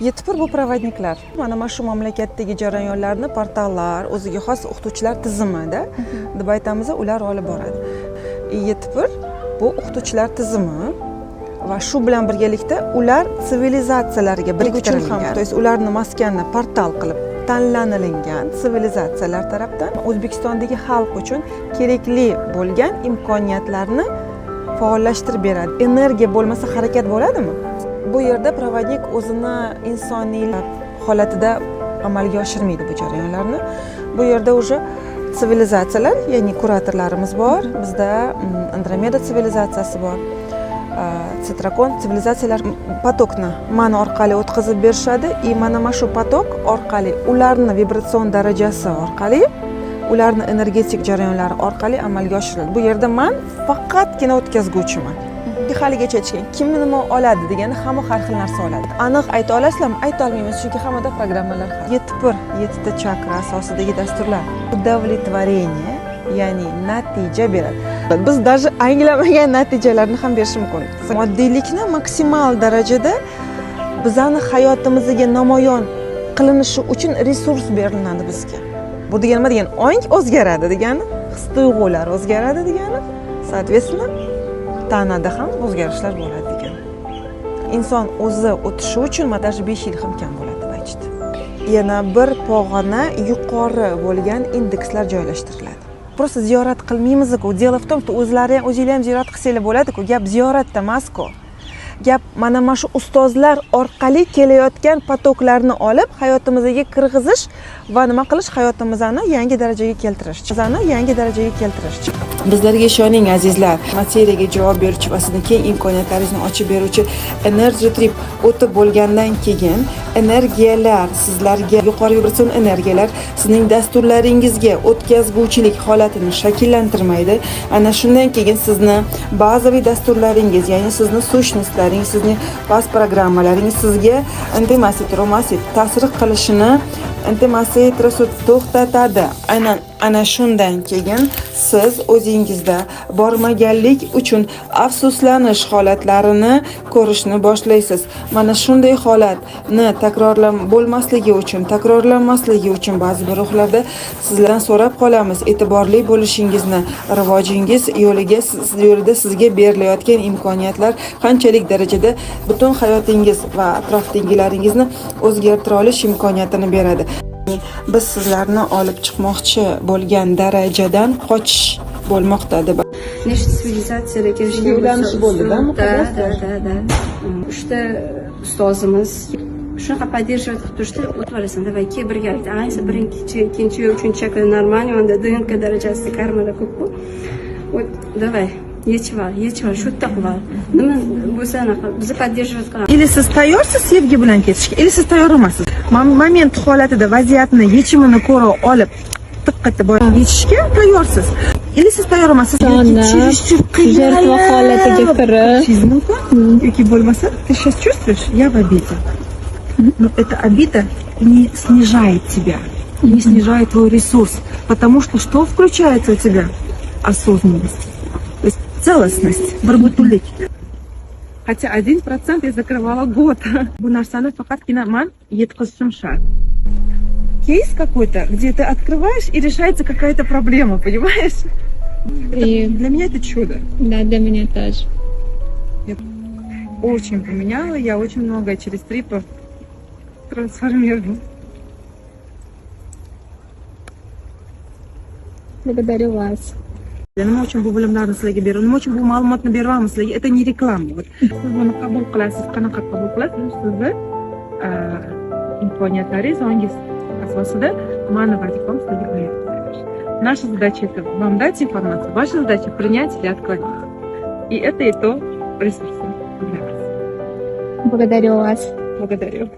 Yetti bu проводник lar. Mana shu mamlakatdagi jarayonlarni portallar, o'ziga xos o'qituvchilar tizimida deb aytamiz, ular olib boradi. Yetti bu o'qituvchilar tizimi va shu bilan birgalikda ular sivilizatsiyalarga biriktirilgan. То есть ularni maskanni portal qilib tanlanilingan sivilizatsiyalar tarafdan O'zbekistondagi xalq uchun kerakli bo'lgan imkoniyatlarni faollashtirib beradi. Energiya bo'lmasa harakat bo'ladimi? Bu yerda проводник o'zini insoniy holatida amalga oshirmaydi bu jarayonlarni. Bu yerda уже sivilizatsiyalar, ya'ni kuratorlarimiz bor. Bizda Andromeda sivilizatsiyasi bor. Sitrakon sivilizatsiyalar поток ni mana orqali o'tkazib berishadi и mana shu поток orqali ularni vibratsion darajasi orqali, ularni energetik jarayonlari orqali amalga oshiriladi. Bu yerda man faqatgina o'tkazguvchiman. Haligacha aytishgan, kim nima oladi degani, hamma har xil narsa oladi. Aniq ayta olasizlarmi? Ayta olmaymiz, chunki hammada programmalar har. 7 bir yettita chakra asosidagi dasturlar удовлетворение, ya'ni natija beradi. Biz даже anglamagan natijalarni ham berishi mumkin. Moddiylikni maksimal darajada bizani hayotimizga namoyon qilinishi uchun resurs beriladi bizga. Bu degani nima degani? Ong o'zgaradi degani, his tuyg'ular o'zgaradi degani, соответственно, tanada ham o'zgarishlar bo'ladi degani. Inson o'zi o'tishi uchun даже 5 yil ham kam bo'ladi deb aytishdi. Yana bir pog'ona yuqori bo'lgan indekslar joylashtiriladi. Просто ziyorat qilmaymiz-ku. Дело в том, что o'zlari ham, o'zinglar ham ziyorat qilsanglar bo'ladi-ku. Gap ziyoratda emas-ku. Gap mana shu ustozlar orqali kelayotgan поток larni olib hayotimizga kirg'izish va nima qilish, hayotimizni yangi darajaga keltirish, bizani yangi darajaga keltirish. Bizlarga ishoning, azizlar, materiyaga javob beruvchi va sizni keng imkoniyatlaringizni ochib beruvchi energy trip o'tib bo'lgandan keyin energiyalar sizlarga, yuqori vibratsion energiyalar sizning dasturlaringizga o'tkazguvchilik holatini shakllantirmaydi. Ana shundan keyin sizni bazaviy dasturlaringiz, ya'ni sizni сущность laringiz, sizni bas programmalaringiz sizga ta'sir qilishini to'xtatadi. Aynan ana shundan keyin siz o'zingizda bormaganlik uchun afsuslanish holatlarini ko'rishni boshlaysiz. Mana shunday holatni takrorlam bo'lmasligi uchun, takrorlanmasligi uchun ba'zi bir ruhlarda sizlardan so'rab qolamiz e'tiborli bo'lishingizni, rivojingiz yo'liga, yo'lida sizga berilayotgan imkoniyatlar qanchalik darajada butun hayotingiz va atrofdagilaringizni o'zgartira olish imkoniyatini beradi. Biz sizlarni olib chiqmoqchi bo'lgan darajadan qochish bo'lmoqda deb. Nechta sivilizatsiyalar kelishgan. Sizga ulanish bo'ldi-da, Да, muqaddas? Да. Uchta ustozimiz shunaqa поддерживать qilib turishdi, o'tib olasan, давай, kel birgalikda. Ayniqsa birinchi, ikkinchi, uchinchi chakra нормально, unda ДНК darajasida karmalar ko'pku. Вот, давай, yechib ol, yechib ol, shu yerda qilib ol, nima bo'lsa, anaqa bizni поддерживать qilamiz. Или siz tayyorsiz sevgi bilan ketishga, или siz tayyor emassiz. Moment holatida vaziyatni yechimini ko'ra olib, tiq etib yechishga tayyorsiz. Или siz tayyor emassiz. Ishonib, Чересчур жертва holatiga kirib. Chiqishingiz mumkin yoki bo'lmasa, ты сейчас чувствуешь, я в обиде. Но эта обида не снижает тебя, не снижает твой ресурс, потому что что включается у тебя? Осознанность. То есть целостность, bir butunlik. Хотя 1% я закрывала год. Bu narsani faqatgina man yetkazishim shart. Кейс какой-то, где ты открываешь и решается какая-то проблема, понимаешь? И Для меня это чудо. Да, для меня тоже. Очень поменяла, я очень многое через трипы трансформировала. Благодарю вас. Nima uchun bu bilimlarni sizlarga beraman? Nima uchun bu ma'lumotni beryapmiz sizlarga? Это не реклама. Вот. Siz buni qabul qilasiz, qanaqa qabul qilasiz? Sizni imkoniyatlaringiz, ongiz asosida mani vazifam sizlarga buni yetkazib berish. Наша задача — это вам дать информацию, ваша задача — принять или отклонить. И это и то ресурсы для вас. Благодарю вас. Благодарю.